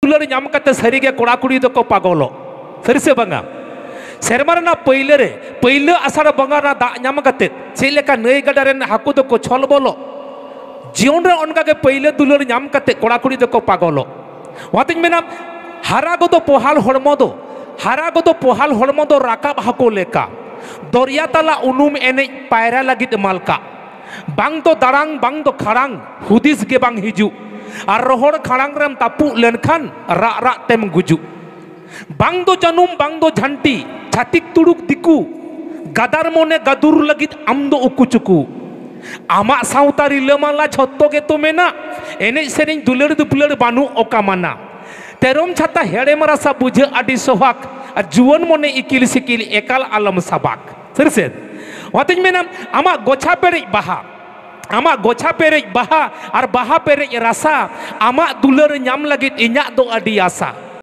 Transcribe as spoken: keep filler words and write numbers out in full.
ᱫᱩᱞᱟᱹᱲ ᱧᱟᱢ ᱠᱟᱛᱮ ᱥᱟᱹᱨᱤᱜᱮ ᱠᱚᱲᱟ ᱠᱩᱲᱤ ᱫᱚᱠᱚ ᱯᱟᱜᱚᱞᱚᱜ᱾ ᱥᱟᱹᱨᱤ ᱥᱮ ᱵᱟᱝᱟ? ᱥᱮᱨᱢᱟ ᱨᱮᱱᱟᱜ ᱯᱟᱹᱭᱞᱟᱹ ᱨᱮ, ᱯᱟᱹᱭᱞᱟᱹ ᱟᱥᱟᱲ ᱵᱚᱸᱜᱟ ᱨᱮᱱᱟᱜ ᱫᱟᱜ ᱧᱟᱢ ᱠᱟᱛᱮ ᱪᱮᱫ ᱞᱮᱠᱟ ᱱᱟᱹᱭ ᱜᱟᱰᱟ ᱨᱮᱱ ᱦᱟᱹᱠᱩ ᱫᱚᱠᱚ ᱪᱷᱚᱞ ᱵᱚᱞᱚᱜ, ᱡᱤᱭᱚᱱ ᱨᱮ ᱚᱱᱠᱟᱜᱮ ᱯᱟᱹᱭᱞᱟᱹ ᱫᱩᱞᱟᱹᱲ ᱧᱟᱢ ᱠᱟᱛᱮ ᱠᱚᱲᱟ ᱠᱩᱲᱤ ᱫᱚᱠᱚ ᱯᱟᱜᱚᱞᱚᱜ᱾ ᱚᱱᱟᱛᱤᱧ ᱢᱮᱱᱟ, ᱦᱟᱨᱟ ᱜᱚᱫᱚ ᱯᱚᱦᱟᱞ ᱦᱚᱲᱢᱚ ᱫᱚ, ᱦᱟᱨᱟ ᱜᱚᱫᱚ ᱯᱚᱦᱟᱞ ᱦᱚᱲᱢᱚ ᱫᱚ ᱨᱟᱠᱟᱵ ᱦᱟᱹᱠᱩ ᱞᱮᱠᱟ, ᱫᱚᱨᱭᱟ ᱛᱟᱞᱟ ᱩᱱᱩᱢ ᱮᱱᱮᱡ ᱯᱟᱭᱨᱟ ᱞᱟᱹᱜᱤᱫ ᱢᱟᱞᱠᱟ᱾ ᱵᱟᱝ ᱫᱚ ᱫᱟᱲᱟᱝ, ᱵᱟᱝ ᱫᱚ ᱠᱷᱟᱲᱟᱝ, ᱦᱩᱫᱤᱥ ᱜᱮ ᱵᱟᱝ ᱦᱤᱡᱩᱜ᱾ ᱟᱨ ᱨᱚᱦᱚᱲ ᱠᱷᱟᱲᱟᱝ ᱨᱮᱢ ᱛᱟᱹᱯᱩᱜ ᱞᱮᱱᱠᱷᱟᱱ ᱨᱟᱜ ᱨᱟᱜ ᱛᱮᱢ ᱜᱩᱡᱩᱜ᱾ ᱵᱟᱝ ᱫᱚ ᱡᱟᱹᱱᱩᱢ, ᱵᱟᱝ ᱫᱚ ᱡᱷᱟᱱᱴᱤ, ᱪᱷᱟᱹᱛᱤᱠ ᱛᱩᱲᱩᱠ ᱫᱤᱠᱩ, ᱜᱟᱫᱟᱨ ᱢᱚᱱᱮ ᱜᱟᱫᱩᱨ ᱞᱟᱹᱜᱤᱫ ᱟᱢ ᱫᱚ ᱩᱠᱩ ᱪᱩᱠᱩ᱾ ᱟᱢᱟᱜ ᱥᱟᱶᱛᱟ ᱨᱤᱞᱟᱹᱢᱟᱞᱟ ᱡᱷᱚᱛᱚ ᱜᱮᱛᱚ ᱢᱮᱱᱟᱜ, ᱮᱱᱮᱡ ᱥᱮᱨᱮᱧ ᱫᱩᱞᱟᱹᱲ ᱫᱩᱯᱞᱟᱹᱲ ᱵᱟᱹᱱᱩᱜ ᱚᱠᱟ ᱢᱟᱱᱟ᱾ ᱛᱮᱨᱚᱢ ᱪᱷᱟᱛᱟ ᱦᱮᱲᱮᱢ ᱨᱟᱥᱟ ᱵᱩᱡᱷᱟᱹᱜ ᱟᱹᱰᱤ ᱥᱚᱦᱟᱜᱽ, ᱟᱨ ᱡᱩᱣᱟᱹᱱ ᱢᱚᱱᱮ ᱤᱠᱤᱞ ᱥᱤᱠᱤᱞ ᱮᱠᱟᱞ ᱟᱞᱚᱢ ᱥᱟᱵᱟᱜᱽ᱾ ᱥᱟᱹᱨᱤ ᱥᱮ? ᱚᱱᱟᱛᱤᱧ ᱢᱮᱱᱟ, ᱟᱢᱟᱜ ᱜᱚᱪᱷᱟ ᱯᱮᱨᱮᱡ ᱵᱟᱦᱟ, ᱟᱢᱟᱜ ᱜᱚᱪᱷᱟ ᱯᱮᱨᱮᱡ ᱵᱟᱦᱟ ᱟᱨ ᱵᱟᱦᱟ ᱯᱮᱨᱮᱡ ᱨᱟᱥᱟ, ᱟᱢᱟᱜ ᱫᱩᱞᱟᱹᱲ ᱧᱟᱢ ᱞᱟᱹᱜᱤᱫ ᱤᱧᱟᱹᱜ ᱫᱚ ᱟᱹᱰᱤ ᱟᱥᱟ᱾